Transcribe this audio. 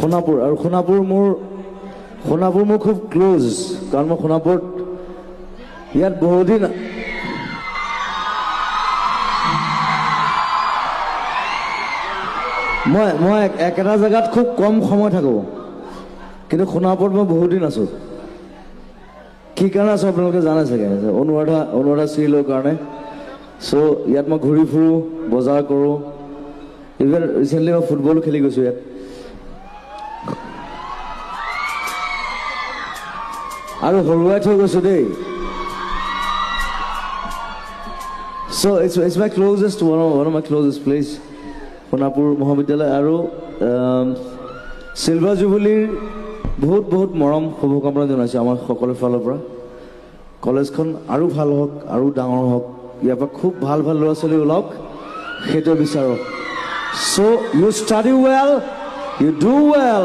সোণাপুৰ আৰু সোণাপুৰ মোৰ খুব ক্ল'জ, কাৰণ মই সোণাপুৰত ইয়াত বহুদিন মই মই একেটা জেগাত খুব কম সময় থাকোঁ, কিন্তু সোণাপুৰত মই বহুদিন আছোঁ। কি কাৰণে আছোঁ আপোনালোকে জানে চাগে, অনুৰাধা চিৰিয়েলৰ কাৰণে। চ' ইয়াত মই ঘূৰি ফুৰোঁ, বজাৰ কৰোঁ, ইভেন ৰিচেণ্টলি মই ফুটবলো খেলি গৈছোঁ ইয়াত। আৰু হৰুৱাই থৈ গৈছোঁ দেই। So it's my closest, one of my closest place, Sonapur মহাবিদ্যালয়। আৰু চিলভাৰ জুবুলিৰ বহুত বহুত মৰম শুভকামনা জনাইছোঁ আমাৰ সকলো ফালৰ পৰা। কলেজখন আৰু ভাল হওক, আৰু ডাঙৰ হওক, ইয়াৰ পৰা খুব ভাল ভাল ল'ৰা ছোৱালী ওলাওক, সেইটোৱে বিচাৰোঁ। So you study well, you do well,